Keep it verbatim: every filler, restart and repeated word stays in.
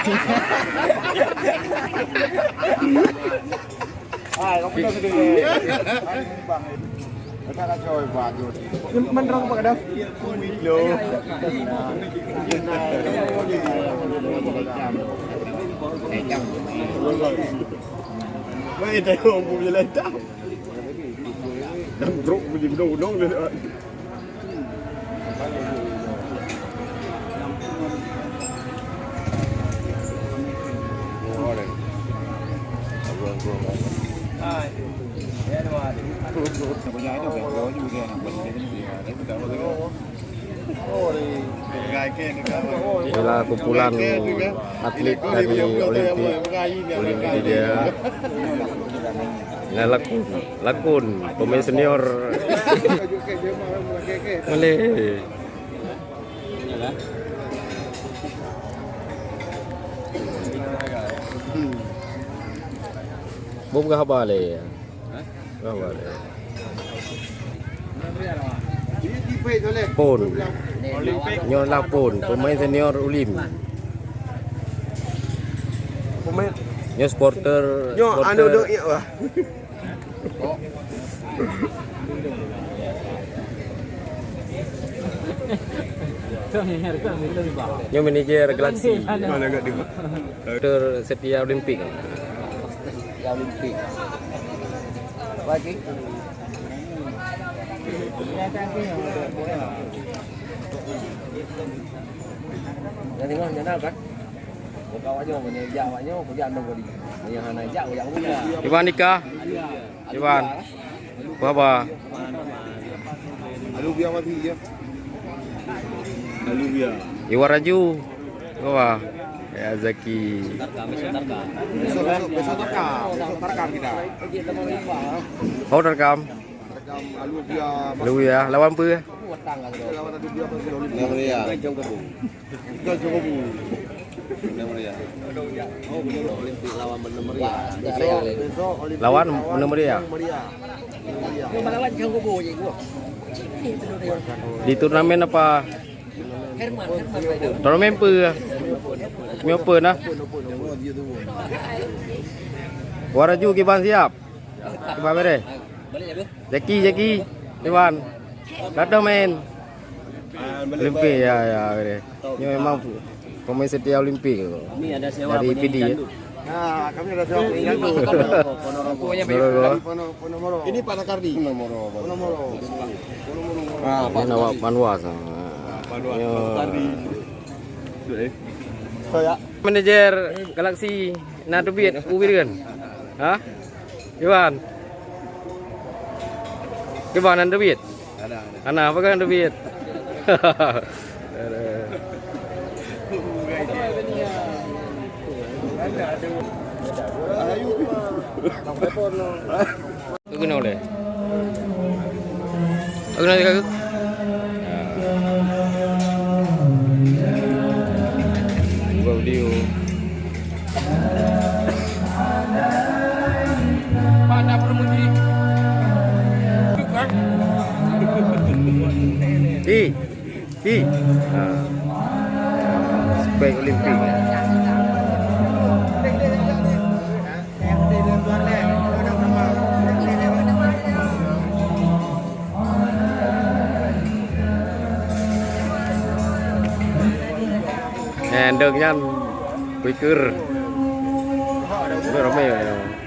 Hai, kamu dah sedih. Mana rong apa kadang? Lo. Mai tengok buku je lah hitam. Dan bro, bunyi gunong-gunong dia. Inilah kumpulan atlet dari Olimpik, Olimpik dia. Nah, lakon, lakon, pemain senior. Malèe. Bom ke haba lé? Hah? Haba lé. Pon. Nyoe lah Pon, pemain senior Ulim. Pemain. Nyoe supporter, nyoe supporter. Anu dok, iya, wah. Nyoe manajer Galaxy. Doktor Setia Olimpik. Setia Olimpik. Lagi. Yang tengah, yang nak kan? Bukan awak nyoe, meunyoe jak awak nyoe, kujak nong kali. Meunyoe hana jak, kujak muda. Iwan Ika. Iwan. Apa haba? Lalu biar mati je. Lalu biar. Iwan Raju. Apa haba? Ya, Zaki. Besok, besok, besok tarkam. Besok tarkam kita. Oh, tarkam. Tarkam Lalu biar. Lalu ya, lawan apa? Lawan Lalu biar pasti Lalu biar. Bukan Jokowi. Bukan Jokowi. Bener meriah. Oh, bener. Olimpik lawan Bener Meriah. Besok, besok Olimpik lawan Bener Meriah. Bener Meriah. Bener Meriah. Di turnamen apa? Turnamen apa? Nyoe apa nah? Waraju kiban siap. Kiban beres. Jaki, Jaki, Iwan. Datang main. Olimpik, ya, ya, beres. Nyoe memang pemain setia Olimpik. Kami ada sewa dari P D, ya. Nah, kami ada sewa Ponorogo. Ponorogo. Dari Pono-, Ponomoro. Ini Pak Takardi. Ponomoro. Ponomoro. Ah, ini Pak Takardi. Nawab Panwas. Ah, Panwas. Ya. Pak Takardi. Saya. Manajer Galaxy na teubiet u Bireuen. Ha? Iwan. Iwan na teubiet. Ada, ada. Ana, apa kan teubiet? Ada. Keunoe lé. Keunoe lé, keunoe. Buka video. Di. Hi. Ha. Spek Olimpik. Eh, ndong nyan kuiker. Ramai, ramai.